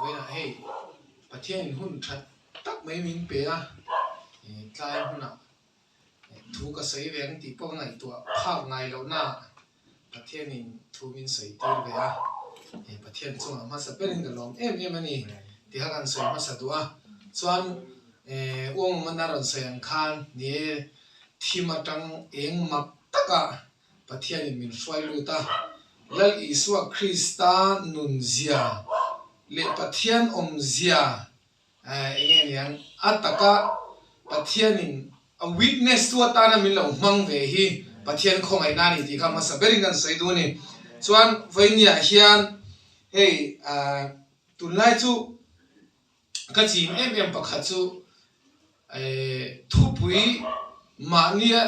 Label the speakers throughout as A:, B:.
A: Vawiinah hei Pathianin hun that tak mai min pe a, tlai hmunah thu ka sawi ve ang tih pawh ka ngaihtuah phak ngai lohna Pathianin thu min sawi tir ve a, Pathian chungah hmasa berin ka lawm em em a ni tih kha kan sawi hmasa duh a. Chuan Uangmana rawn sawi ang khan ni e, thim atang eng mak takah Pathianin min hruai lut a, Lal Isua Krista nunzia leh Pathian awmzia eng nge niang a taka Pathianin a witness tu atana min lo hmang ve hi Pathian khawngaihna a ni tih kha hmasa berin kan sawi duh a ni. Chuan vawinia hian hei tunlai chu Ka chin em em pakhat chu thupui mahnia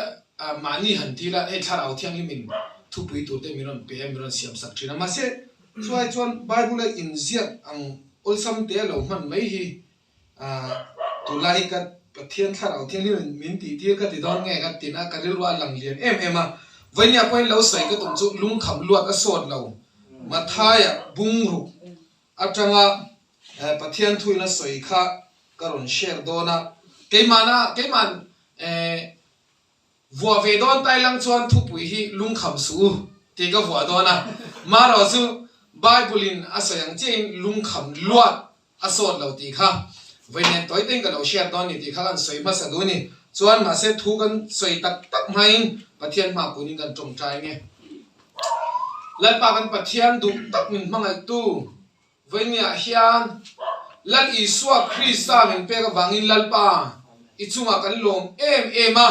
A: mahni han dil a, hei Thlarau Thianghlimin thupui tur te min rawn pe a, min rawn siam sak thin a. Mahse, chuai chuan Bible-a inziak ang awlsam te a lo hman mai hi tunlai hi ka Pathian Thlarau Thianghlimin min tih tir ka ti dawn nge ka tina ka rilru a lang lian em em a. Vawinia pawhin lo sawi ka tum chu lungkham luat a sawt lo. Mathaia bungruk atanga Pathian thuin a sawi kha ka rawn share dawn a, keimahna keiman vuah ve dawn tai lang chuan thupui hi lungkham suh u tih ka vuah dawn a, marawh chu Bible in a sawi ang chiahin lungkham luat a sawt lo tih kha vawiin tawi tein ka lo share dawn ni tih kha kan sawi hmasa duh a ni. Chuan mahse thu kan sawi tak tak hmain Pathian hma kunin kan tawngtai nge. Lalpa kan Pathian duh tak min hmangaihtu Vawinia hian Lal Isua Krista min pek avangin Lalpa i chungah kan lawm em em a,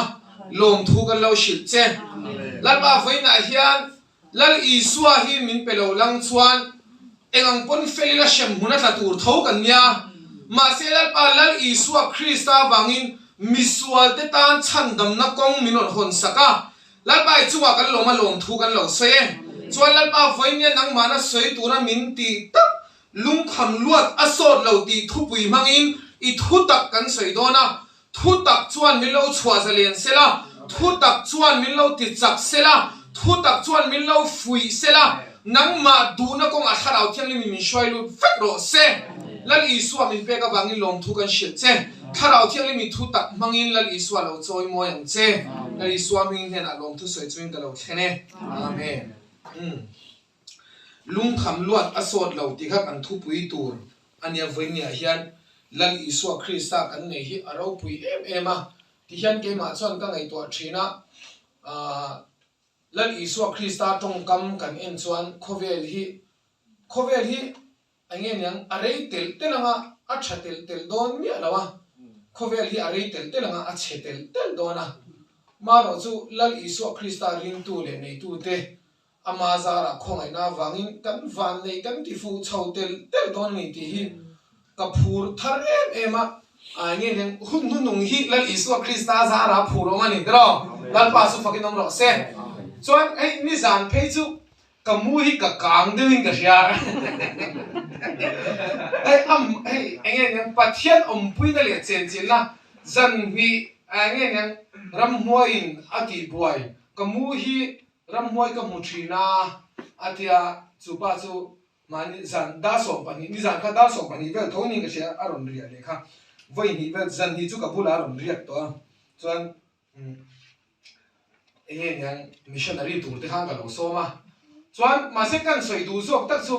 A: lawmthu kan lo hrilh che. Lalpa vawiinah hian Lal Isua hi min pe lo lang chuan eng ang pawn fel ila hrem hmun a tla tur tho kan nia. Mahse Lalpa Lal Isua Krista avangin misualte tan chhandamna kawng min rawn hawn sak a, Lalpa i chungah kan lawm a lawmthu kan lo sawi e. Chuan Lalpa vawinia nangmahna sawi tura min tih tak lungkham luat a sawt lo tih thupui hmangin i thu tak kan sawi dawn a. Thu tak chuan min lo chhuah zalen sela, thu tak chuan min lo ti chak sela, thu tak chuan min lo fuih sela, nangmah duhna kawngah Thlarau Thianghlimin min hruai lut vek rawh se. Lal Isua min pek avangin lawmthu kan hrilh che. Thlarau Thianghlim i thu tak hmangin Lal Isua lo chawi mawi ang che. Lal Isua hming hnenah lawmthu sawi chungin ka lo thlen e. Amen. Umm. Lungkham luat a sawt lo ti kha kan thupui tur a nia vawinia hian Lal Isua Krista kan nei hi a ropui em em a ti hian keimah chuan ka ngaihtuah thin a, aah Lal Isua Krista tawngkam kan en chuan khawvel hi khawvel hi Eng nge niang, a rei telh telh anga a tha telh telh dawn miah lo a, khawvel hi a rei telh telh anga a chhe telh telh dawn a. Marawh chu Lal Isua Krista ringtu leh neitute ama zarah khawngaihna avangin kan van neih kan ti fuh chho telh telh dawn a ni tih hi ka phur thar em em a. Eng nge niang, hun hnunung hi Lal Isua Krista zarah phur awm a ni tiraw? Lalpa chu fakin awm rawh se. Chuan hei nizan phei chu Ka mu hi ka kang deuhin ka hria. Hei am hei eng nge niang Pathian awmpuina leh chenchilhna zan hnih eng nge niang ramhmuaiin a tih buai ka mu hi ramhmuai ka hmu thin a a tia chupa chu mahni zan dar 12 nizan kha dar 12 vel tho niin ka hria a rawn riah leh kha vawi hnih vel zan hnih chu ka bulah a rawn riak tawh a chuan Eng nge niang missionary tur te khan ka lo sawm a, chuan mahse kan sawi duh zawk tak chu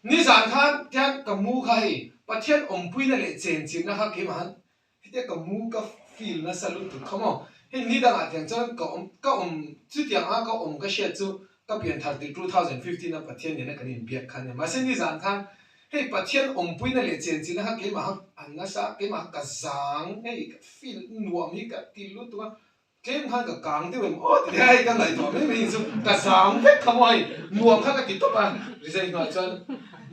A: nizan khan tian ka mu kha hei Pathian awmpuina leh chenchilhna kha keimah han hetia ka mu ka feel nasa lutuk kha maw, hei ni dangah tiang chuan ka awm ka awm chutiang anga ka awm ka hriat chu ka pianthar tir 2015 a Pathian nena kan inbiak kha ania, mahse nizan khan hei Pathian awmpuina leh chenchilhna kha keimah han an nasa keimah ka zang hei ka feel nuam hi ka ti lutuk a. Tlem khan ka kang deuh em aw ti hei ka ngaihtuah mai mai chu ka zang vek kha maw hei nuam kha ka ti tawp a resign hnuaiah chuan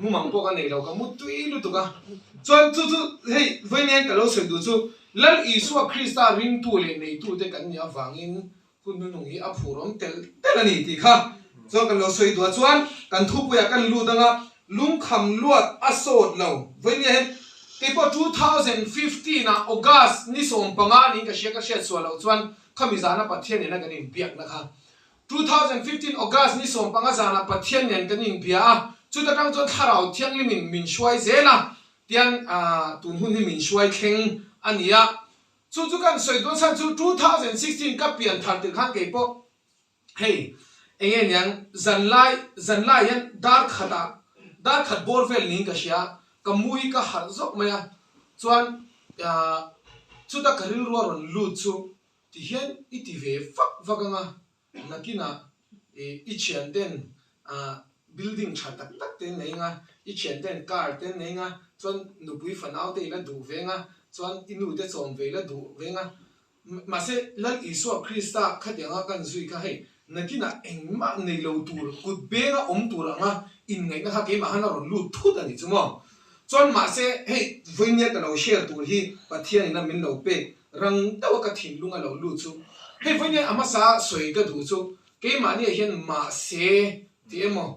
A: mumang pawh ka nei lo ka mu tui lutuk a chuan chu chu hei vawiin ka lo sawi duh chu Lal Isua Krista ringtu leh neitu te kan nih avangin hun hnuhnung hi a phur awm tel tel a ni tih kha chuan kan lo sawi duh a chuan kan thupuiah kan lut anga Lungkham luat a sawt lo. Vawinia hian keipawh 2015 ah August ni 15 niin ka hria ka hriat suah loh chuan khami zana Pathian nena kan inbiakna kha 2015 August ni 15 zanah Pathian nen kan inbia a, chuta tang chuan Thlarau Thianghlimin min hruai zel a. Tian tun hun hi min hruai thleng a ni a. Chu chu kan sawi dawn chhan chu 2016 ka pian thar tirh khan kei pawh hei eng nge niang zanlai zanlai hian dar khatah dar khat bawr vel niin ka hria ka mu hi ka harh zawk mai a chuan chuta ka rilru a rawn lut chu tihian i ti ve vak vak anga Nakinah i thian ten building tha tak tak te nei nga, i thian ten car te nei nga, chuan nupui fanau te i la duh ve nga, chuan i nu te chawm ve i la duh ve nga. Mahse Lal Isua Krista khatianga kan zui kha hei nakinah engmah nei lo tur, kut benga awm tur anga inngaihna kha keimah khan a rawn lut thut a ni chu maw. Chuan mahse hei vawinia ka lo share tur hi Pathianin a min lo pek Rang deuha ka thinlung a lo lut chu hei vawiin a hmasa sawi ka duh chu keimahniah hian mahse tih emaw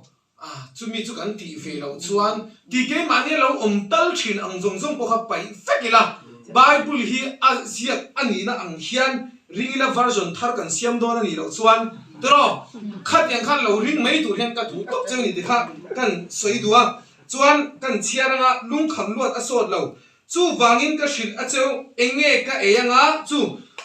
A: ah chumi chu kan tih ve loh chuan tih keimahnia lo awm tal thin ang zawng zawng pawh kha paih vek ila Bible hi a ziak a nihna ang hian ring ila version thar kan siam dawn a nih loh chuan tiraw khatiang khan lo ring mai tur hian ka duh tawp cheu a ni tih kha kan sawi duh a chuan kan chhiar anga lungkham luat a sawt lo Chuvangin ka hrilh a cheu, eng nge ka ei anga chu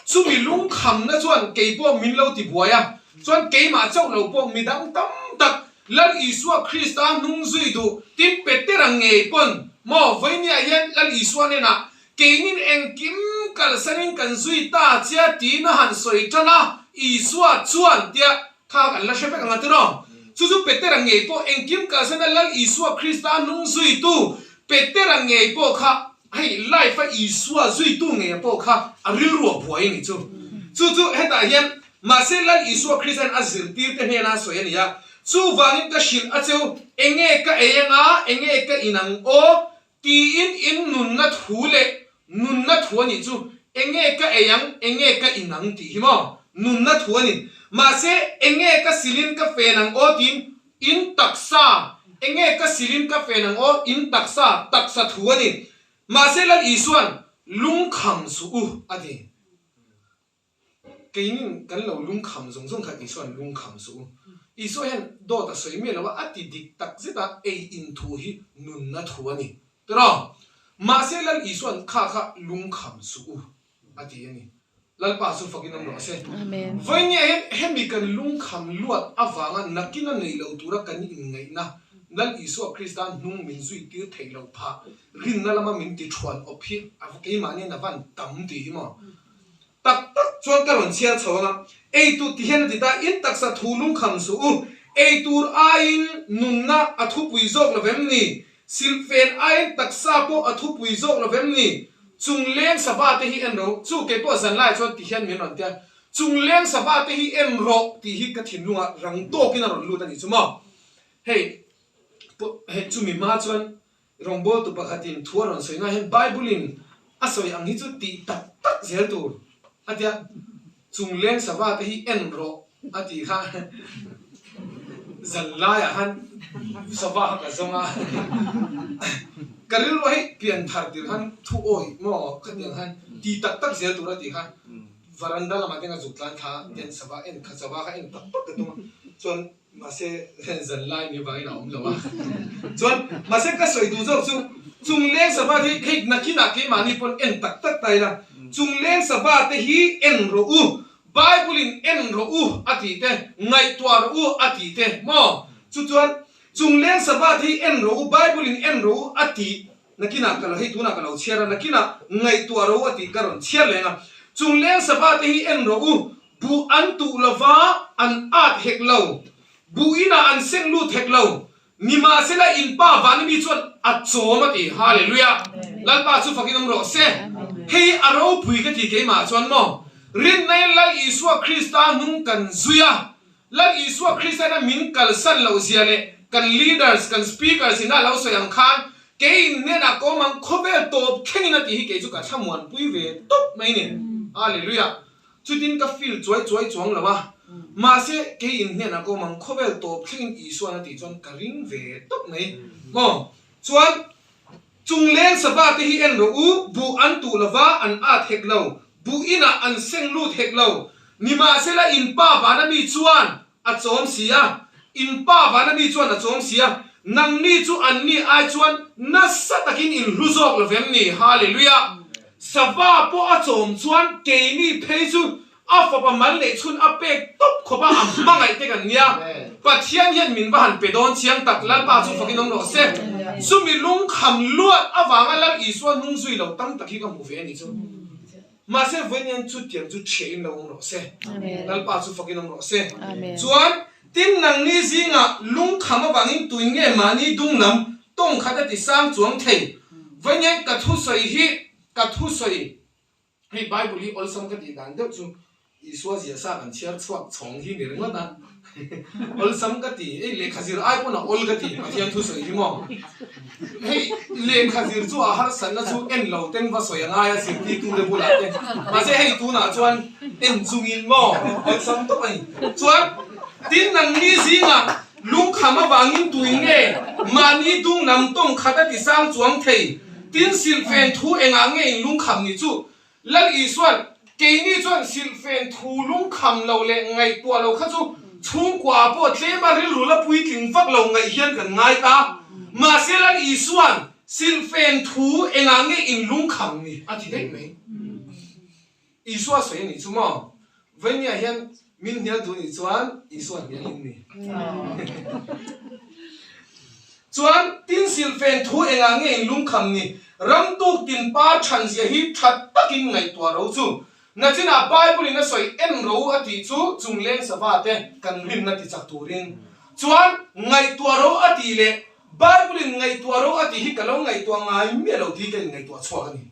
A: chumi lungkhamna chuan kei pawh min lo ti buai a, chuan keimah chauh lo pawh midang tam tak Lal Isua Krista hnung zui duh tin Petera ngei pawn maw vawinia hian Lal Isua hnenah keinin engkim kalsanin kan zui ta chia tiin a han sawi tan a, Isua chuan tia kha kan la hre vek ang a tiraw? Chu chu Petera ngei pawh engkim kalsana Lal Isua Krista hnung zuitu Petera ngei pawh kha hei life a Isua zuitu ngeia pawh kha a rilru a buai a nih chu. Chu chu hetah hian mahse Lal Isua Krista hian a zirtirte hnena a sawi a ni a, chuvangin ka hrilh a cheu, enge ka ei anga, enge ka in ang aw? Tiin in nunna thu leh nunna thu a nih chu enge ka ei ang, enge ka in ang tih hi maw nunna thu a ni. Mahse enge ka silin ka fen ang aw tiin in taksa, enge ka silin ka fen ang aw in taksa, taksa thu a ni. Mahse Lal Isua'n lungkham suh u a ti. Keinin kan lo lungkham zawng zawng kha Isua'n lungkham suh u. Isua hian dawt a sawi miah lo a, a ti dik tak zet a, ei in thu hi nunna thu a ni. Tiraw? Mahse Lal Isua'n kha kha lungkham suh u a ti a ni. Lalpa chu fakin awm rawh se. Vawinia hian hemi kan lungkham luat avanga nakin a nei lo tura kan inngaihna Lal Isua Krista hnung min zui tir theih loh phah rinna lama min ti thuan awp hi a keimahniin a van tam tih hi maw? Tak tak chuan ka rawn chhiar chho ang a, ei tur ti hian a ti ta, in taksa thu lungkham suh u, ei tur aiin nunna a thupui zawk lo vem ni? Silhfen aiin taksa pawh a thupui zawk lo vem ni? Chung leng sava te hi en rawh, chu kei pawh zan lai chuan ti hian min rawn ti a, chung leng sava te hi en rawh tih hi ka thinlungah rang tawkin a rawn lut a nih chu maw? Hei hei chumi hma chuan Rawngbawltu pakhatin thu a rawn sawi na hian Bible-in a sawi ang hi chu tih tak tak zel tur a tia, chung leng sava te hi en rawh a tih kha zan laiah khan sava kha ka zawng a, ka rilru hei pian thar tir khan thu awih maw khatiang khan tih tak tak zel tur a tih kha varanda lamah te khan zuk tlan thla ten sava en kha sava kha en tak tak ka tum a chuan Mahse, zan lai ni vangin a awm lo a. Chuan, mahse ka sawi duh zawk chu, chung leng sava te hi hei nakinah keimahni pawn en tak tak ta ila, chung leng sava te hi en rawh u, Bible in en rawh u a tih te, ngaihtuah rawh u a tih te maw? Chu chuan, chung leng sava te hi en rawh u, Bible in en rawh u a tih nakinah ka lo hei tunah ka lo chhiar a, nakinah ngaihtuah rawh u a tih ka rawn chhiar leng a. Chung leng sava te hi en rawh u, Buh an tuh lova an at hek lo, buh inah an seng lut hek lo, nimahsela in Pa vanimi chuan a chawm a ti. Hallelujah! Lalpa chu fakin awm rawh se. Hei a ropui ka ti keimah chuan maw? Rinnain Lal Isua Krista hnung kan zui a, Lal Isua Krista ina min kalsan loh zia leh kan leaders, kan speakers ina lo sawi ang khan kei in hnenah ka awm ang khawvel tawp thlengin a tih hi kei chu ka thlamuanpui ve tawp mai ni. Hallelujah! Chutin ka feel chuai chuai chuang lo a, mahse kei in hnenah ka awm ang khawvel tawp thlengin Isuan a tih chuan ka ring ve tawp mai maw? Chuan chung leng sava te hi en rawh u, buh an tuh lo va, an at hek lo, buh inah an seng lut hek lo, nimahsela in pa vana mi chuan a chawm si a, in pa vana mi chuan a chawm si a. Nangni chu anni ai chuan nasa takin in hlu zawk lo vem ni? Hallelujah! Sava pawh a chawm chuan keini phei chu a fapa mal neih chhun a pek tawp khawp a, a hmangaih te kan nia. Pathian hian min va han pe dawn chiang tak, Lalpa chu fakin awm rawh se. Chumi lungkham luat avanga Lal Isua hnung zui lo tam tak hi ka hmu ve a nih chu. Mahse vawiin chutiang chu thiahin lo awm rawh se. Lalpa chu fakin awm rawh se. Chuan tin nangni zingah lungkham avangin tuin nge mahni dung lam tawng khat a ti sang chuang thei? Vawiin ka thusawi hi ka thusawi hei Bible hi awlsam ka tih dan deuh chu Isua zia sa kan chhiar chhuak chhawng hi ni ringawt a, awlsam ka ti, hei lehkha zir ai pawn a awl ka ti Pathian thusawi hi maw? Hei lehkha zir chu a harsatna chu en lo ten va sawi a ngai a zirtirtu te bulah te, mahse hei tunah chuan en chungin maw awlsam tawp a ni. Chuan tin nangni zingah lungkham avangin tuin nge mahni dung lam tawng khat a ti sang chuang thei? Tin silhfen thu engah nge in lungkham ni chu? Lal Isua'n, Keini chuan silhfen thu lungkham lo leh ngaihtuah lo kha chu chhungkua pawh tlema rilru la puitling vak lo ngaih hian kan ngai ta. Mahse Lal Isua'n, Silhfen thu engah nge in lungkham ni? a ti daih mai. Isua sawi a nih chu maw? Vainia hian min hnial duh nih chuan Isua hnial in ni. Chuan tin silhfen thu engah nge in lungkham ni? Ram tuk tin pa than zia hi tha takin ngaihtuah ro chu. Nachinah Bible in a sawi en ro a tih chu chungleng sava te kan rinna ti chak turin. Chuan ngaihtuah ro a tih leh Bible in ngaihtuah ro a tih hi ka lo ngaihtuah ngai miah lo tih ka inngaihtuah chhuak a ni.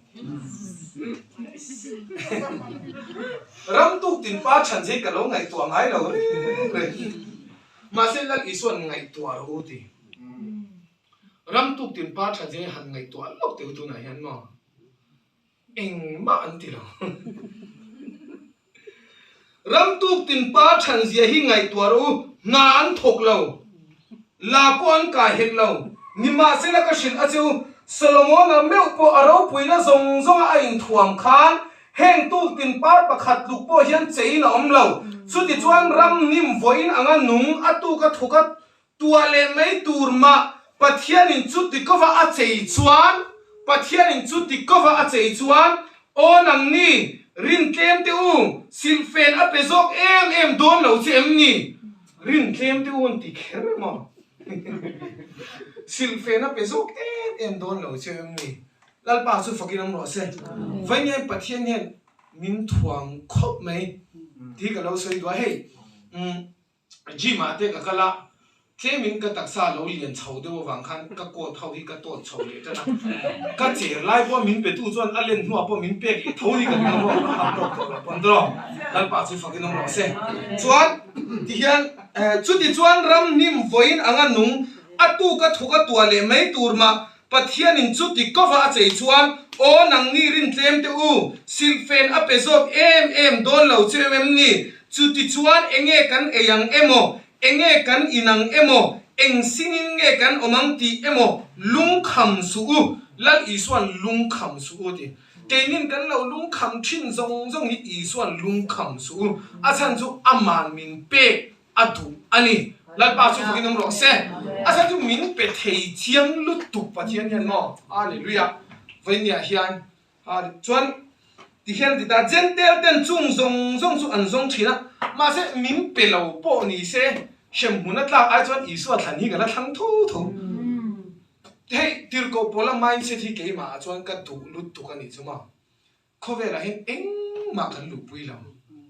A: Ram tuk tin pa than zia hi ka lo ngaihtuah ngai lo reng reng. Mahse Lal Isua'n ngaihtuah rawh u ti. Ram tuk tin pa tha zia han ngaihtuah lawk teh u tunah hian maw? Engmah an ti lo. Ram tuk tin pa than zia hi ngaihtuah rawh u, hna an thawk lo, la pawh an kai hek lo. Nimahsela ka hrilh a che u, Solomona meuh pawh a ropuina zawng zawnga a inthuam khan Heng tuktin par pakhat tluk pawh hian chein a awm lo. Chutichuan ram hnim vawiin anga nung a tuk a thuk a tuah leh mai tur mah Pathianin chuti kova a chei chuan Pathianin chuti kova a chei chuan aw nangni rin tlem te u silhfen a pe zawk em em dawn lo che em ni? Rin tlem te u an ti kher emaw? Silhfen a pe zawk em em dawn lo che em ni? Lalpa chu fakin awm rawh se. Vawiin Pathian hian min thuam khawp mai tih ka lo sawi duh a, hei gym ah te ka kal a, tlemin ka taksa lo lian chho deuh avang khan ka coat ho hi ka tawt chho leh tan a, ka cher lai pawh min pe tu chuan a len hnuah pawh min pek leh tho hi ka ring a maw, ka ham tawk tawh lo pawn tawh Lalpa chu fakin awm rawh se. Chuan tihian chuti chuan ram hnim vawiin anga nung a tuk a thuk a tuah leh mai tur mah Pathianin chuti kova a chei chuan, Aw nangni rin tlem te u, silhfen a pe zawk em em dawn lo che em ni? Chuti chuan enge kan ei ang emaw, enge kan in ang emaw, eng singin nge kan awm ang tih emaw lungkham suh u. Lal Isua'n lungkham suh u ti. Keinin kan lo lungkham thin zawng zawng hi Isua'n lungkham suh u. A chhan chu Aman min pek a duh a ni. Lalpa chu fakin awm rawh se. A chhan chu min pe thei chiang lutuk Pathian hian maw? Hallelujah. Vawinia hian chuan ti hian a ti ta, Jentail ten chung zawng zawng chu an zawng thin a, mahse min pe lo pawh ni se, hremhmun a tlak ai chuan Isua thlan hi ka la thlang tho tho. Hei tirhkoh pawla mindset hi keimah ah chuan ka duh lutuk a nih chu maw? Khawvelah hian engmah kan luhpui lo,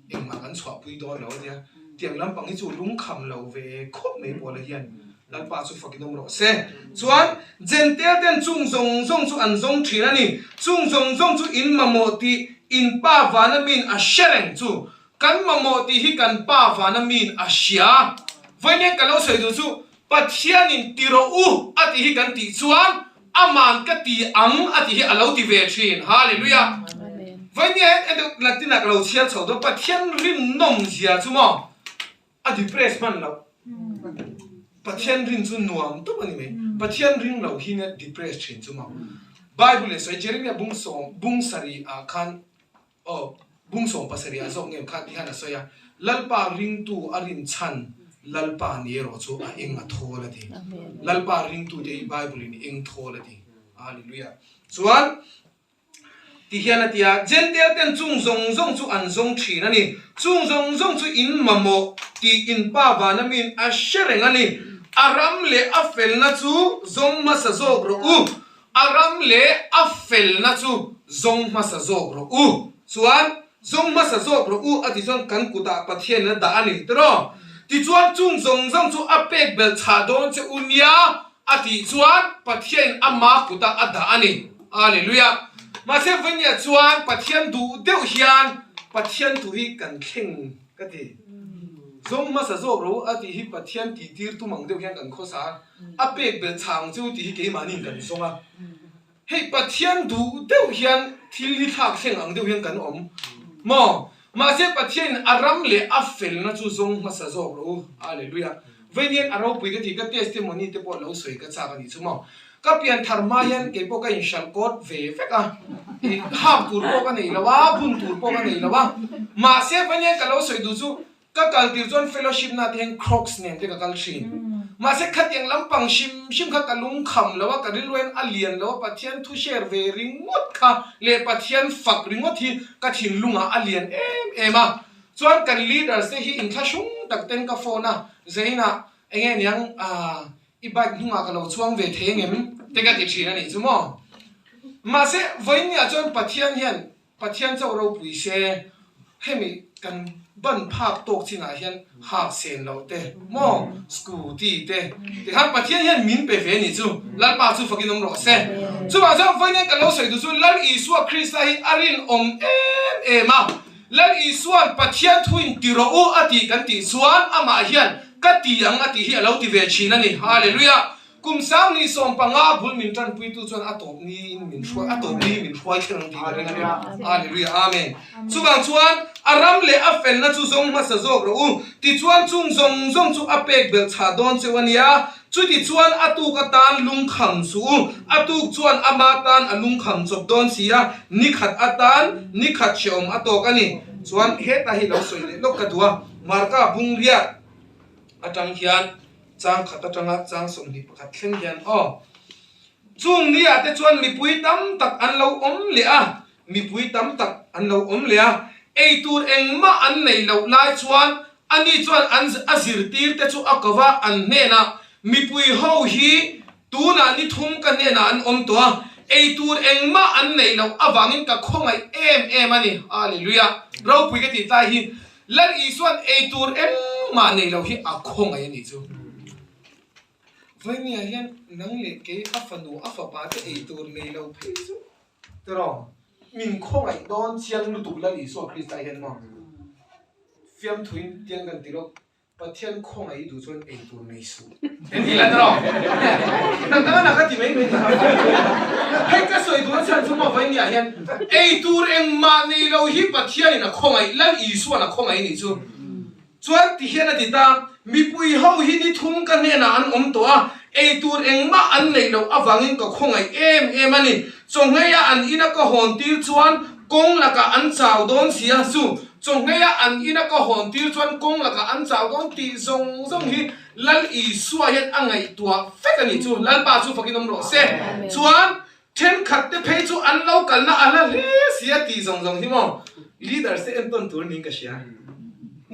A: engmah kan chhuahpui dawn lo a nia. Tiang lampang hi chu lungkham lo ve khawp mai Paula hian Lalpa chu fakin awm rawh se. Chuan Jentail ten chung zawng zawng chu an zawng thin a ni. Chung zawng zawng chu in mamawh tih in Pa vana miin a hre reng chu. Kan mamawh tih hi kan Pa vana miin a hria. Vawiin ka lo sawi duh chu Pathianin ti rawh u a tih hi kan tih chuan Aman ka ti ang a tih hi a lo ti ve thin. Hallelujah! Vawinia hian en deuh Latin ah ka lo chhiar chho dawn Pathian rinnawm zia chu maw a depress hman loh. Pathian rin chu nuam tawp a ni mai. Pathian ring lo hi nia depress thin chu maw. Bible in sawi Jeremiah bung sawm bung sarih ah khan aw bung 70 ah zawk nge khan ti hian a sawi a Lalpa ringtu a rin chhan. Lalpa ni erawh chu a eng a thawl a ti. Lalpa ringtute hi Bible in eng thawl a ti. Hallelujah. Chuan ti hian a ti a, Jentail ten chung zawng zawng chu an zawng thin a ni. Chung zawng zawng chu in mamawh tih in Pa vana miin a hre reng a ni. A ram leh a felna chu zawng hmasa zawk rawh u. A ram leh a felna chu zawng hmasa zawk rawh u. Chuan, zawng hmasa zawk rawh u a ti chuan kan kutah Pathianin a dah a ni tiraw? Tichuan chung zawng zawng chu a pek belh chhah dawn che u nia a tih chuan Pathianin ama kutah a dah a ni. Hallelujah! Mahse vawinia chuan Pathian duh deuh hian Pathian thu hi kan thleng ka ti. Zawng hmasa zawk rawh u a tih hi Pathian tihtir tum ang deuh hian kan khawsa a. A pek belh chhang chu tih hi keimahniin kan zawng a. Hei Pathian duh deuh hian thil hi thlak thleng ang deuh hian kan awm maw? Mahse Pathianin a ram leh a felna chu zawng hmasa zawk rawh u. Hallelujah. Vawiin a ropui ka tih ka testimony te pawh lo sawi ka chak a nih chu maw? Ka pian thar hma hian kei pawh ka inhralh kawt ve vek a, ih hak tur pawh ka nei lo a, bun tur pawh ka nei lo a. Mahse vawiin ka lo sawi duh chu Ka kal tir chuan fellowship na te hian Crocs nen te ka kal thin. Mahse khatiang lampang hrim hrim kha ka lungkham lo a, ka rilruain a lian lo a, Pathian thu share ve ringawt kha leh Pathian fak ringawt hi ka thinlungah a lian em em a. Chuan kan leaders te hi inthlahrung tak ten ka phone a, Zainah enge niang aah i bike hnungah ka lo chuang ve thei angem te ka ti thin a nih chu maw. Mahse vawiinniah chuan Pathian hian Pathian chauh ropui se, hemi kan ban phak tawk chinah hian hak sen loh te maw, scooty te tikhan Pathian hian min pe ve ni chu Lalpa chu fakin awm rawh se. Chuvang chuan vawiin kan lo sawi duh chu Lal Isua Krista hi a rinawm em em a, Lal Isua'n Pathian thuin ti rawh u a tih kan tih chuan amah hian ka ti ang a tih hi a lo ti ve thin a ni. Hallelujah! Kum 2015 bul min tanpuitu chuan a tawp niin min hruai, a tawp niin min hruai thleng ang tih ka ring a ni. Hallelujah, Amen. Chuvang chuan a ram leh a felna chu zawng hmasa zawk rawh u. Tichuan chung zawng zawng chu a pek belh chhah dawn cheu a nia. Chutichuan a tuk atan lungkham suh u. A tuk chuan ama tan a lungkham chawp dawn si a, ni khat atan ni khat hrehawm a tawk a ni. Chuan hetah hi lo sawi leh lawk ka duh a, Marka bungriat atang hian Chang khat atanga chang 21 thleng hian aw. Chung ni ah te chuan mipui tam tak an lo awm leh a, mipui tam tak an lo awm leh a, ei tur engmah an nei loh lai chuan ani chuan an a zirtir te chu a ko va, an hnenah, Mipui ho hi tunah ni thum ka hnenah an awm tawh a, ei tur engmah an neih loh avangin ka khawngaih em em a ni. Hallelujah! Ropui ka tih tlai hi Lal Isua'n ei tur engmah nei lo hi a khawngaih a nih chu. Vawinia hian nang leh kei a fanu a fapa te ei tur nei lo phei chu tiraw min khawngaih dawn chiang lutuk Lal Isua Krista hian maw fiamthuin tiang kan ti lawk. Pathian khawngaih i duh chuan ei tur nei suh. Eng ti la tawh? Nang dang a ka ti mai mai ta. Hei ka sawi tur a chhan chu maw vawiin ah hian ei tur engmah nei lo hi Pathianin a khawngaih, Lal Isua'n a khawngaih nih chu. Chuan ti hian a ti ta, mipui ho hi ni thum ka hnenah an awm tawh a, ei tur engmah an neih loh avangin ka khawngaih em em a ni. Chawngheia an ina ka hawn tir chuan kawng lakah an chau dawn si a, chu Chawngheia an ina ka hawn tir chuan kawng lakah an chau dawn tih zawng zawng hi Lal Isua hian a ngaihtuah vek a nih chu. Lalpa chu fakin awm rawh se. Chuan thenkhat te phei chu an lo kalna a hla hle si a tih zawng zawng hi maw leaders te entawn tur niin ka hria.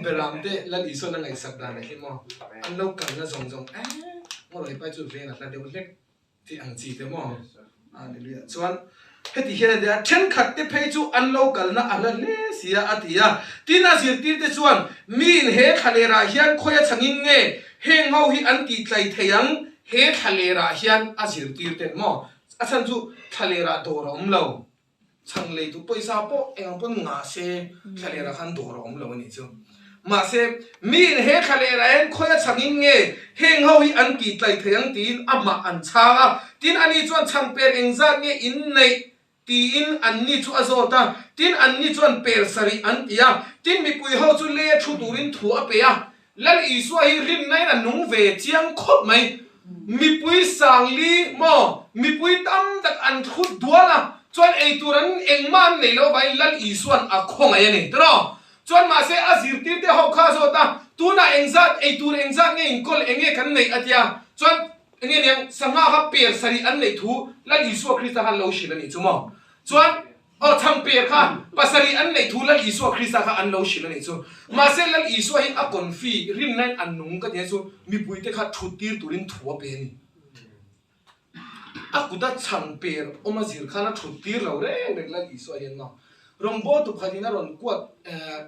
A: Beram te Lal Isua'n a ngaihsak dan ah hi maw an lo kalna zawng zawng eh ngaw pai chu veng a hla deuh hlek. Tih ang chi te maw? Hallelujah. Chuan heti hian a ti a, thenkhat te phei chu an lo kalna a hla hle si a, a ti a. Tin, a zirtir te chuan, Miin he thlalerah hian khawi a chhangin nge heng ho hi an tih tlai thei ang? He thlalerah hian a zirtir ten maw? A chhan chu thlalerah dawr a awm lo. Chhang lei tu pawisa pawh eng ang pawn ngah se thlalerah khan dawr a awm lo a nih chu. Mahse, miin he thlalerah hian khawi a chhangin nge heng ho hi an tih tlai thei ang tiin amah an chhang a. Tin, ani chuan chhang per engzat nge in neih tiin anni chu a zawt a. Tin, anni chuan per sarih an ti a. Tin, mipui ho chu le thu turin thu a pe a. Lal Isua hi rinnain a nung ve chiang khawp mai. Mipui sangli maw, mipui tam tak an thut dual a, chuan ei tur an engmah an nei lo vangin Lal Isua'n a khawngaih a ni tiraw? Chuan mahse a zirtirte ho kha a zawt a, Tunah engzat ei tur engzat nge inkawl eng nge kan neih a tia chuan eng nge niang sangha kha per sarih an neih thu Lal Isua Krista khan lo hrilh a nih chu maw? Chuan aw chhang per kha pasarih an neih thu Lal Isua Krista kha an lo hrilh a nih chu. Mahse Lal Isua hi a confi rinna in a nung ka ti a chu mipuite kha thut tir turin thu a pe a ni. A kuta chhang per awm a zir khan a thut tir lo reng reng Lal Isua hian maw? Rawngbawltu pakhatin a rawn kuat eh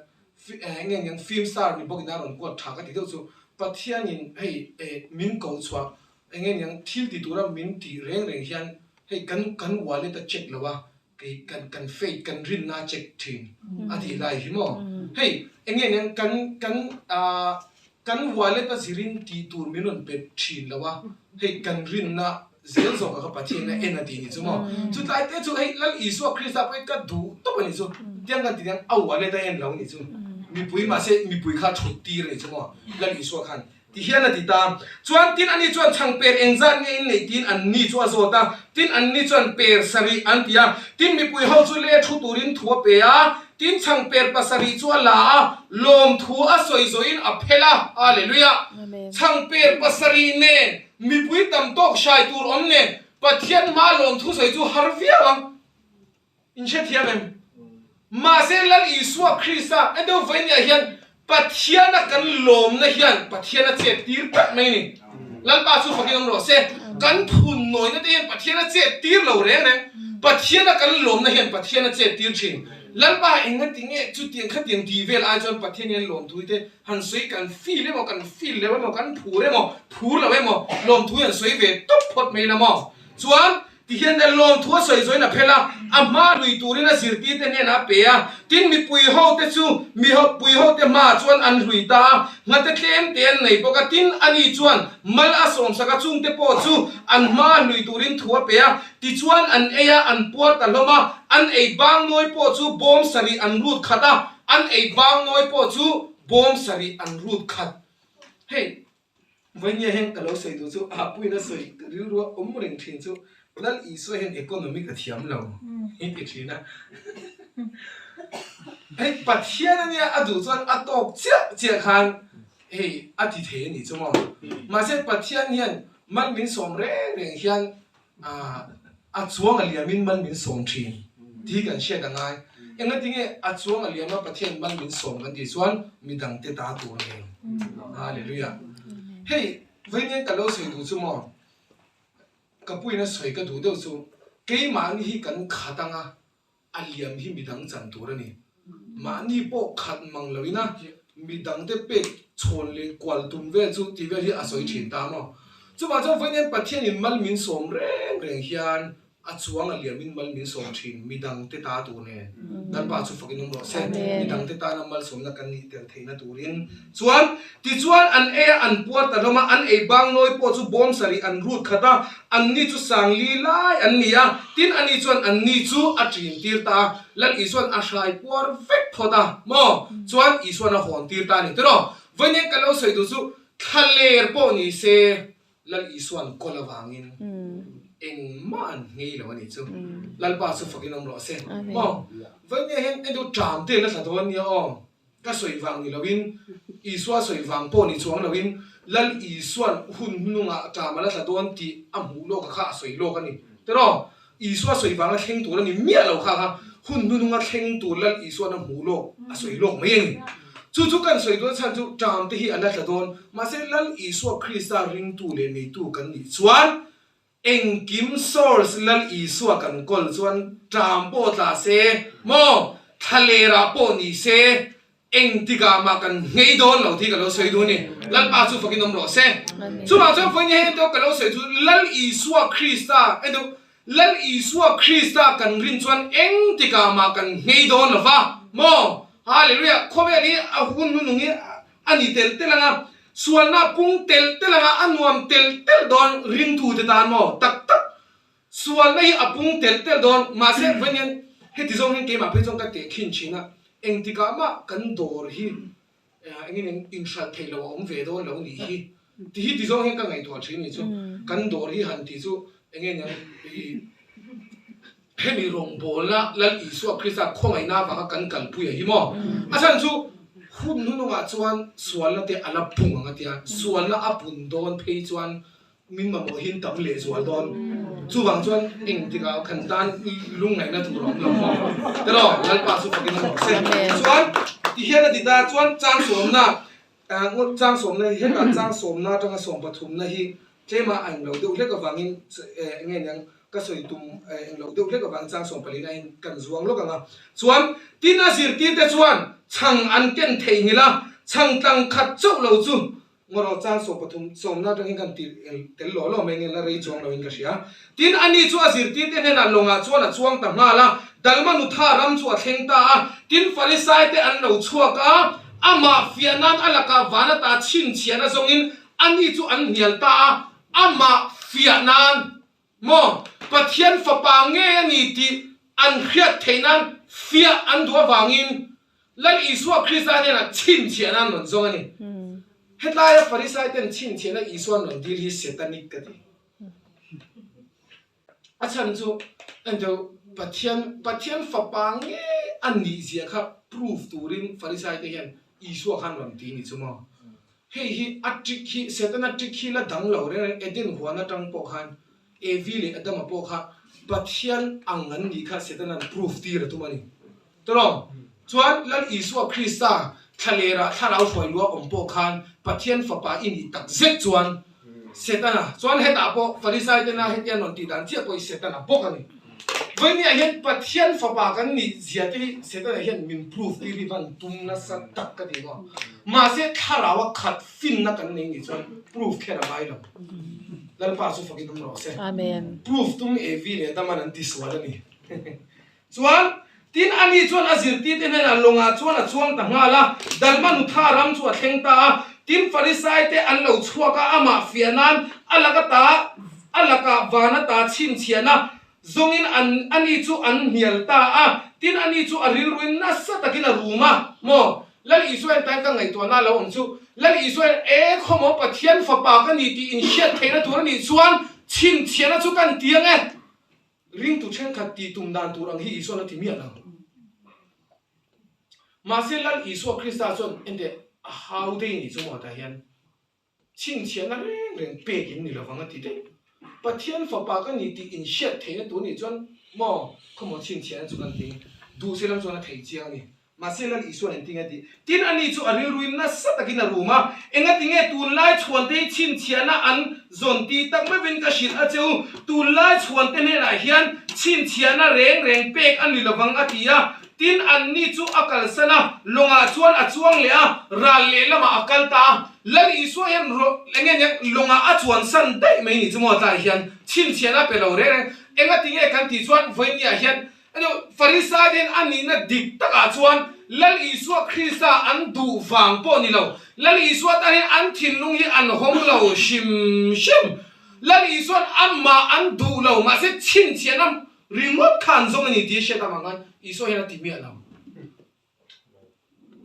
A: eng nge niang film star ni bawkin a rawn kuat tha ka ti deuh chu Pathianin hei eh min ko chhuah eng nge niang thil ti tura min tih reng reng hian hei kan kan wallet a check lo a kei kan kan faith kan rinna a check thin a tih lai hi maw hei eng nge niang kan kan ah kan wallet a zirin tih tur min rawn pe thin lo a hei kan rinna zel zawk a kha Pathian a en a tih ni chu maw chutlai te chu hei Lal Isua Krista pawh hi ka duh tawp a ni chu tiang kan ti hian a wallet a en lo ni chu mipui mahse mipui kha thut tir a ni chu maw Lal Isua khan ti hian a ti ta chuan tin ani chuan chhang per engzat nge in neih tiin an ni chu a zawt a tin an ni chuan per sarih an ti a tin mipui ho chu le thu turin thu a pe a tin chhang per pasarih chu a la a lawmthu a sawi zawhin a phel a Hallelujah chhang per pasarih nen Mipui tam tawk hrai tur awm nen Pathian hma lawmthu sawi chu har viau ang. In hrethiam em? Mahse Lal Isua Krista en deuh vawinia hian Pathiana kan lawmna hian Pathian a chet tir tlat mai ni. Lalpa chu fakin awm rawh se. Kan phun nawina te hian Pathian a chet tir lo reng reng. Pathiana kan lawmna hian Pathian a chet tir thin. Lalpa engati nge chutiang khatiang tih vel ai chuan Pathian hian lawmthu te Han sawi kan feel emaw kan feel lo emaw kan phur emaw phur lo emaw lawmthu hi an sawi ve tawp phawt mai la maw? Chuan tihian le lawmthu a sawi zawin a phel a, a hma lui turin a zirtirte hnenah a pe a, tin mipui ho te chu mi pui ho te hmaah chuan an hlui ta a, nghate tlem te an nei bawk a, tin ani chuan mal a sawmsak a, chungte pawh chu an hma hlui turin thu a pe a, tichuan an ei a, an puar ta hlawm a, an ei bang nawi pawh chu bawm sarih an rut khat a, An ei bang nawi pawh chu bawm sarih an rut khat. Hei, vawinia hian ka lo sawi duh chu a puiin a sawi ka rilru a awm reng thin chu Lal Isua hian economy ka thiam lo hi ti thin a. Hei, Pathian ania a duh chuan a tawk chiah chiah khan hei a ti thei a nih chu maw. Mahse Pathian hian mal min sawm reng reng hian A chuang a liamin mal min sawm thin tih hi kan hriat a ngai. Engatinge a chuang a liama Pathian mal min sawm kan tih chuan midangte ta tur nen. Hallelujah. Hei vawiin ka lo sawi duh chu maw, ka puiin a sawi ka duh deuh chu keimahni hi kan khat anga A liam hi midang chan tur a ni. Mahni pawh khat mang loin a midangte pek chhawn leh kual tum vel chu tih vel hi a sawi thin ta maw? Chuvang chuan vawiin Pathianin mal min sawm reng reng hian a chuang a liamin mal min sawm thin midangte ta tur nen. Lalpa chu fakin awm rawh se. Midangte tana malsawmna kan nih tel theihna turin chuan tichuan an ei a an puar ta hlawm a, an ei bang nawi pawh chu bawm sarih an rut khat a, Anni chu sangli lai an ni a, tin ani chuan anni chu a ṭin tir ta a, Lal Isua'n a hrai puar vek phawt a maw? Chuan Isua'n a hawn tir ta a ni tiraw? Vawiin ka lo sawi duh chu thlaler pawh ni se Lal Isua'n kawl avangin engmah an nghei lo a nih chu. Lalpa chu fakin awm rawh se maw? Vawiin hian en deuh ṭam te la thla dawn nia aw. Ka sawi vang ni loin, Isua sawi vang pawh ni chuang loin, Lal Isua'n hun hnungah ṭam a la tla dawn tih a hmuh lawk a kha a sawi lawk a ni. Tiraw? Isua sawi vanga thleng tur a ni miah lo kha kha hun hnununga thleng tur Lal Isua'n a hmuh lawk a sawi lawk mai a ni. Chu chu kan sawi dawn chhan chu ṭam te hi a la tla dawn. Mahse Lal Isua Krista ringtu leh neitu kan nih chuan Engkim source Lal Isua kan kawl chuan ṭam pawh tla se maw, thlalerah pawh ni se, engtikah mah kan nghei dawn lo tih ka lo sawi duh a ni. Lalpa chu fakin awm rawh se. Chuvang chuan vawiin hei deuh ka lo sawi chu Lal Isua Krista en deuh Lal Isua Krista kan rin chuan engtikah mah kan nghei dawn lo va maw. Hallelujah! Khawvel hi a hun hnunung hi A ni tel tel anga, sualna pung tel tel anga a nuam tel tel dawn ringtute tan maw? Tak tak, sualna hi a pung tel tel dawn, mahse vawiin hian heti zawng hian keimah phei chuan ka tehkhin thin a, engtikah mah kan dawr hi engin eng inhralh theih loh a awm ve dawn lo nih hi ti hi ti zawng hian ka ngaihtuah thin ni chu, kan dawr hi han ti chu enge niang i Hemi rawngbawlna Lal Isua Krista khawngaihna avanga kan kalpui a hi maw? A chhan chu Hun hnunungah chuan sualna te a la pung ang a tia, sualna a pun dawn phei chuan min mamawh hi an tam lehzual dawn. Chuvang chuan engtikah kan tan lungngaihna tur a awm lo maw? Telaw, Lalpa chu fakin a rawh se. Chuan tihian a ti ta, chuan chang sawmna Chang sawmna hi hetah chang sawmna atanga sawm pathumna hi tlema a englo deuh hlek avangin eng nge niang ka sawi tum englo deuh hlek avangin chang sawm palina in kan zuang lawk ang a. Chuan tin a zirtirte chuan chhang an ken theihnghilh a, chhang tlang khat chauh lo chu ngaw chang sawm pathum sawmna atangin kan ti tel law law mai nge la rei chuang loin ka hria. Tin, ani chu a zirtirte hnenah lawngah chuan a chuang ta nghal a, Dalmanutha ram chu a thleng ta a. Tin, Farisaite an lo chhuak a, amah fiah nan a lakah van ata chhinchhiahna zawngin ani chu an hnial ta a, amah fiah nan maw Pathian Fapa ngei a ni tih an hriat theih nan fiah an duh avangin Lal Isua Krista hnenah chhinchhiahna an rawn zawng a ni. Hetlaia Farisaiten chhinchhiahna Isua an rawn dil hi Setanic ka ti. A chhan chu engteu Pathian Pathian fapa nge a nih zia kha proof turin Farisai te hian Isua khan rawn ti ni chu maw. Hei hi a trick hi Setana trick hi la dang lo reng reng Eden huan atang pawh khan Evi leh Adama pawh kha Pathian ang an nih kha Setana'n proof tir a tum a ni. Tawlawm chuan Lal Isua Krista thlalerah thlarau hruai lua awm pawh khan Pathian Fapa i nih tak zet chuan Setana chuan hetah pawh Farisai tena hetiang rawn tih dan chiah pawh hi Setana bawk a ni. Vawinia hian Pathian Fapa kan nih zia te hi Setana hian min proof tir hi van tum nasa tak ka ti maw. Mahse thlaraua khat finna kan nei nih chuan proof kher a ngai lo. Lalpa chu fakin awm rawh se. Proof tum Evi leh Adama'n an tisual a ni. Chuan, tin ani chuan a zirtirte hnenah lawngah chuan a chuang ta nghal a, Dalmanutha ram chu a thleng ta a. Tin, Farisaite an lo chhuak a, amah fiah nan a laka ta, a lakah van ata chhinchhiahna zawngin an, ani chu an hnial ta a. Tin, ani chu a rilruin nasa takin a rum a, maw? Lal Isua en tan ka ngaihtuahna a lo awm chu, Lal Isua en, E khawmaw Pathian fapa ka ni tih inhriat theihna tur a nih chuan chhinchhiahna chu kan ti ang e. Ringtu thenkhat tih tum dan tur ang hi Isua'n a ti miah lo. Mahse Lal Isua Krista chuan ente a hau dei ni chu maw tah hian chhinchhiahna reng reng pek in ni lovang a ti daih. Pathian fapa ka ni tih inhriat theihna tur nih chuan maw khawmaw chhinchhiahna chu kan ti duh se lam chuan a thei chiang a ni. Mahse Lal Isua'n engtin a tih? Tin, ani chu a rilruin nasa takin a rum a, Engatinge tunlai chhuante hi chhinchhiahna an zawn ti tak meuhin ka hrilh a che u, tunlai chhuante hnenah hian chhinchhiahna reng reng pek a ni lovang a ti a. Tin, anni chu a kalsan a, lawngah chuan a chuang leh a, ral lehlamah a kal ta a. Lal Isua hian enge niang lawngah a chuansan daih mai ni chu maw tlaiah hian chhinchhiahna a pe lo reng reng. Engatinge kan tih chuan vawinia hian Farisai ten a nihna dik takah chuan Lal Isua Krista an duh vang pawh ni lo. Lal Isua tan hian an thinlung hi an hawng lo hrim hrim. Lal Isua'n amah an duh lo, mahse chhinchhiahna ringawt kha an zawng a ni tih a hriat avang khan Isua hian a ti miah lo.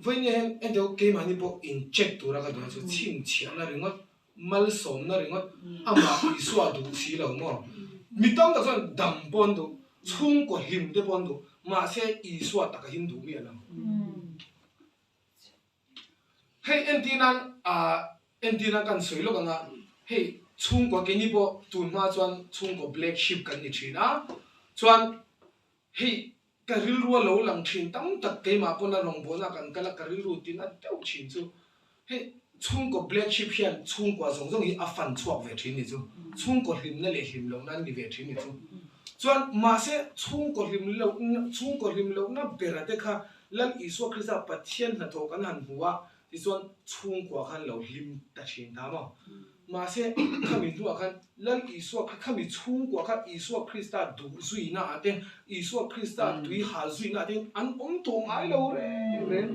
A: Vawinia hian engtiang keimahni pawh in check tura ka duh chu chhinchhiahna ringawt, malsawmna ringawt amah Isua duh si lo maw? Mi tam tak chuan dam pawh an duh, chhungkaw hlim te pawh an duh, mahse Isua taka hin duh miah lo. Hei entir nan ah entir nan kan sawi lawk ang a, hei chhungkaw keini pawh tun hma chuan chhungkaw black sheep kan ni thin a, chuan Hei, ka rilru a lo lang thin tam tak keimah pawn a rawngbawlna kan kal a, ka rilru tin a deuh thin chu. Hei, chhungkaw black sheep hian chhungkua zawng zawng hi a fan chhuak ve thin ni chu. Chhungkaw hlimna leh hlim lohna an ni ve thin ni chu. Chuan, mahse, chhungkaw hlim lohna, chhungkaw hlim lohna bera te kha Lal Isua Krista Pathian hnathawh kan han hmu a, tichuan chhungkua khan lo hlim ta thin ta maw? Mahse, khami hnuah khan Lal Isua kha khami chhungkua kha Isua Krista duh zuina ah te, Isua Krista tui hal zuina ah te an awm tawh ngai lo reng reng.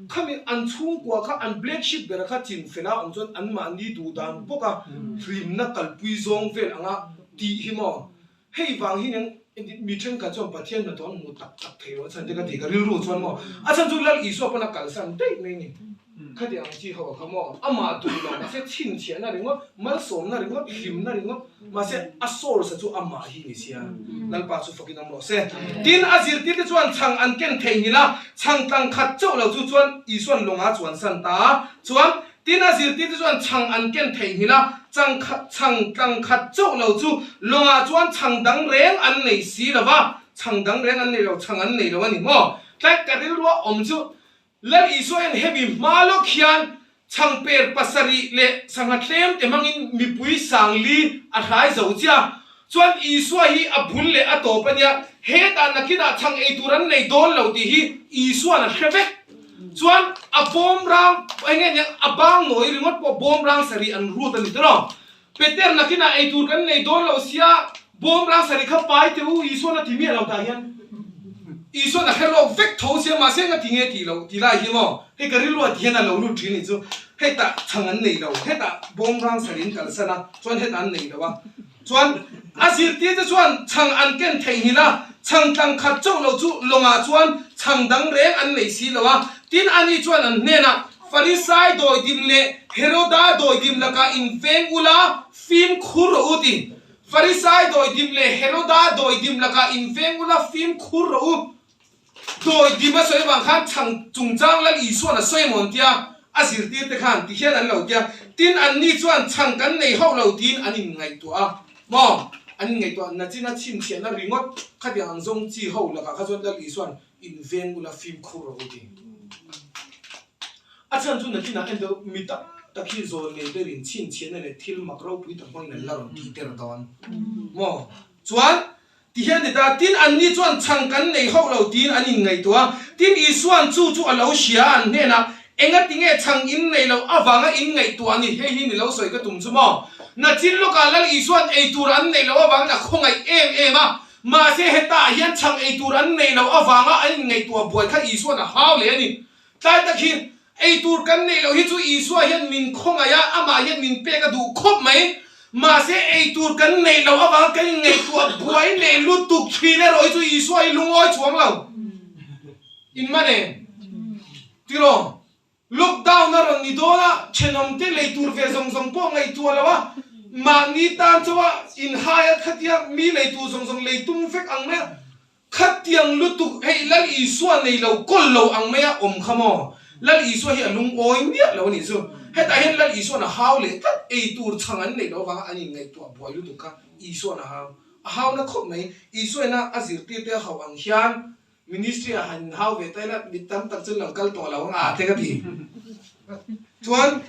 A: Khami an chhungkua kha an black sheep bera kha chin fela awm chuan anmahni duh dan bawka hlimna kalpui zawng vel anga tih hi maw? Hei vang hi neng mi thenkhat chuan Pathian hnathawh an hmu tak tak thei lo a chhan te ka ti ka rilru chuan maw? A chhan chu Lal Isua pawn a kalsan daih mai ni. Khati ang chi ho a kha maw? Amah duh lo, mahse chhinchhiahna ringawt, malsawmna ringawt, hlimna ringawt, mahse a source a chu amah hi ni sia. Lalpa chu fakin awm rawh se. Tin, a zirtirte chuan chhang an ken theihnghilh a, chhang tlang khat chauh lo chu chuan Isua'n lawngah chuan san ta a. Chuan, tin a zirtirte chuan chhang an ken theihnghilh a, chang chhang tlang khat chauh lo chu lawngah chuan chhang dang reng an nei si lo va, chhang dang reng an nei lo, chhang an nei lo a ni maw? Tlai ka rilrua awm chu Lal Isua hian hemi hma lawk hian chhangper pasarih leh sangha tlem te hmangin mipui sangli a hrai zo chiah a. Chuan Isua hi a bul leh a tawp a nia, hetah nakinah chhang ei tur an nei dawn lo tih hi Isua'n a hre vek. Chuan a bawmrang, eng nge niang, a bang nawi ringawt pawh bawmrang sarih an rut a ni tawh. Peter nakinah ei tur kan nei dawn lo sia, bawm rang sarih kha pai teh u, Isuan a ti miah lo tah hian. Isuan a hre lawk vek tho sia, mahse enga ti nge tih loh ti lai hi maw? Hei ka rilru ah ti hian a lo lut thin nih chu, hetah chhang an nei lo, hetah bawm rang sarih an kalsan a, chuan hetah an nei lo a. Chuan a zirtirte chuan chhang an ken theihnghilh a, chhang tlang khat chauh lo chu lawngah chuan chhang dang reng an nei si lo a. Tin, ani chuan an hnenah, Farisai dawidim leh Heroda dawidim lakah inveng ula, fimkhur rawh u ti. Farisai dawidim leh Heroda dawidim lakah inveng ula, fimkhur rawh u. Dawidim a sawi avang khan chhang chungchang Lal Isua'n a sawi maw an tia, a zirtirte khan ti hian an lo tia. Tin, anni chuan chhang kan nei hauh lo tiin an inngaihtuah a. Maw? An inngaihtuah nachina chhinchhiahna ringawt khatiang ang zawng chi ho lakah kha chuan Lal Isua'n inveng ula, fimkhur rawh u ti. A chhan chu nakinah en deuh mi tak tak hi zawl ngei berin chhinchhiahna leh thil mak ropui tak hmangin an la rawn tih tir dawn maw? Chuan tihian ti ta, tin anni chuan chhang kan nei hauh lo tiin an inngaihtuah a, tin Isua'n chu chu a lo hria a an hnenah, Engati nge chhang in nei loh avanga in ngaihtuah ni? Hei hi ni lo sawi ka tum chu maw? Nachin lawkah Lal Isua'n ei tur an neih loh avangin a khawngaih em em a, Mahse hetah hian chhang ei tur an neih loh avanga an inngaihtuah buai kha Isua'n a hau leh a ni. Tlai tak hi ei tur kan neih loh hi chu Isua hian min khawngaih a, amah hian min pek a duh khawp mai. Mahse ei tur kan neih loh avanga kan inngaihtuah buai leh lutuk thin erawh hi chu Isua hi lungawi chuang lo. In man em? Tiraw? Lockdown a rawn ni dawn a, thenawmte lei tur ve zawng zawng pawh ngaihtuah lo a, mahni tan chauh a inhai a khatia mi lei tur zawng zawng lei tum vek ang mai a, khatiang lutuk hei Lal Isua nei lo kawl lo ang mai a awm kha maw? Lal Isua hi a lungawi miah lo a nih chu. Hetah hian Lal Isua'n a hau leh tlat, ei tur chhang an neih loh avanga an inngaihtuah buai lutuk kha Isua'n a hau. A hau na khawp mai. Isuaina a zirtirte a hauh ang hian Ministry ah han hau ve ta ila mi tam tak chu an lo kal tawh lo ang a te ka ti. Chuan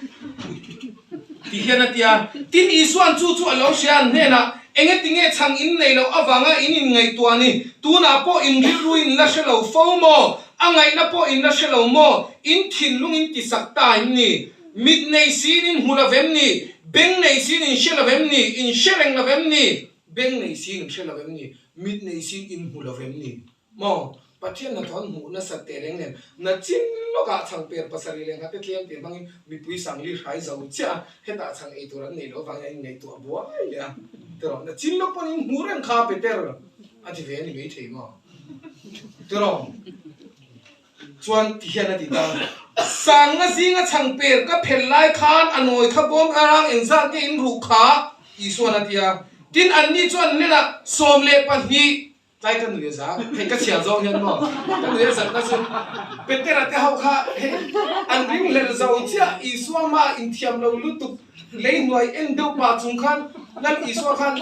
A: ti hian a ti a, tin Isua'n chu chu a lo hria an hnenah, Enge tinge chhang in nei loh avanga in inngaihtuah ni? Tunah pawh in rilru in la hre lo fo maw? A ngaihna pawh in la hre lo maw? In thinlung in tisak ta em ni? Mit nei siin in hmu lo vem ni? Beng nei siin in hre lo vem ni? In hre reng lo vem ni? Beng nei siin in hre lo vem ni? Mit nei siin in hmu lo vem ni? Maw? Pathian hnathawh an hmuh nasat teh reng nen, na chin lawkah chhang per pasarih leh nghate tlem tih hmangin mipui sangli hrai zo chiah a, hetah chhang ei tur an nei loh avangin an inngaihtuah buai leh a. Tiraw, na chin lawk pawn in hmuh reng kha Peter a ti ve a ni maithei maw? Tiraw? Chuan ti hian a ti ta, Sangna zinga chhang per ka phel lai khan a nawi kha bawm arang engzat nge in ruh kha? Isuan a ti a. Tin, anni chuan hnenah, 12, tlai ka nui a za, hei ka chhiar zawng hian maw, ka nui a zatna chu Petera te ho kha hei an ringhlel zo chiah, Isua hma inthiam lo lutuk lei hnuai en deuh pah chung khan Lal Isua khan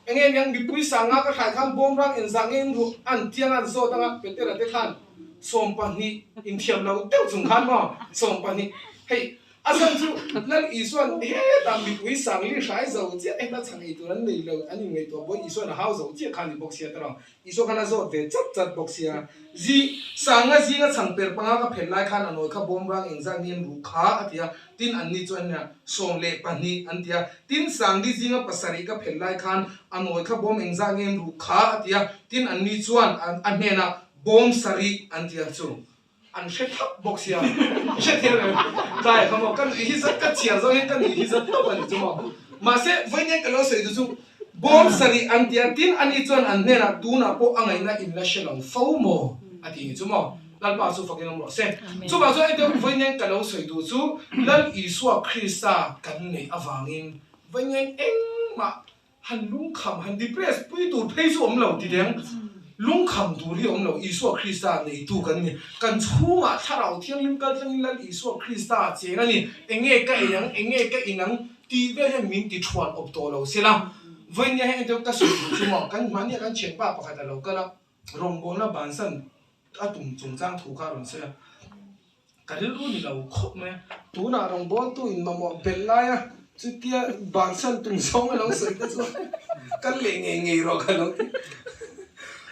A: enge niang mipui sanga ka hrai khan bawmrang engzah nge in ruh an tiang a an zawt anga Petera te khan 20 inthiam lo deuh chung khan maw 20 hei a chhan chu Lal Isua'n hetah mipui sangli hrai zo chiah heta chhang ei tur an nei lo an inngaihtuah buai Isua'n a hau zo chiah kha a ni bawk sia ta rawh. Isua khan a zawt ve chat chat bawk sia, Zi, Sanga zinga chhang per panga ka phelh lai khan a nawi kha bawmrang engzat nge an ruh kha? a ti a. Tin, anni chu an nia, 12 an ti a. Tin, Sangli zinga pasarih ka phelh lai khan a nawi kha bawm engzat nge an ruh kha? a ti a. Tin, anni chuan a hnenah, Bawm sarih an ti a chu. An hre thap bawk sia, hre thiam em? Tlai kha maw, ka nuih hi zat ka chhiar zawng hian ka nuih hi zat tawp a ni chu maw. Mahse, vawiin ka lo sawi duh chu, bawm sarih an ti a, tin ani chuan an hnenah tunah pawh a ngaihna in la hre lo fo maw? a ti ni chu maw. Lalpa chu fakin awm rawh se. Chuvang chuan engtiang vawiin ka lo sawi duh chu Lal Isua Krista kan neih avangin vawiin engmah han lungkham, han depress pui tur phei chu awm lo ti deng. Lungkham tur hi awm lo, Isua Krista neitu kan ni. Kan chhungah Thlarau Thianghlim kal tlangin Lal Isua Krista a cheng a ni. Enge ka ei ang, enge ka in ang tih vel hian min ti thuan awp tawh lo sela. Vawiin hian engtiang ka sawi duh chu maw, kan mahnia kan thianpa pakhat a lo kal a. Rawngbawlna bansan a tum chungchang thu kha a rawn sawi a, ka rilru ni lo khawp mai a, tunah rawngbawltu in mamawh belh laia chutia bansan tum zawng a lo sawi te chuan kal leh ngei ngei rawh ka lo ti.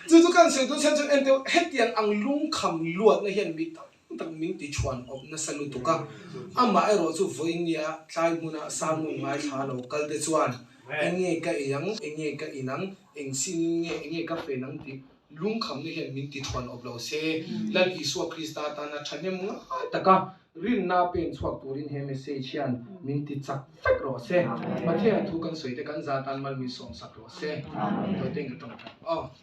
A: Chu chu kan sawi tur chhan chuan enteu hetiang ang lungkham luatna hian mi tam tak min ti chhuan awp nasa lutuk a, amah erawh chu vawinia tlai hmuna sermon ngaithla lo kal te chuan enge ka ei ang, enge ka in ang, Eng sin nge enge ka fen ang tih lungkhamna hian min ti thuan awp lo se, Lal Isua Krista tana thahnem ngai taka rinna pen chhuak turin he message hian min ti chak vek rawh se. Pathian thu kan sawi te kan za tan mal min sawmsak rawh se. Tawite in ka tawngtai. Aw.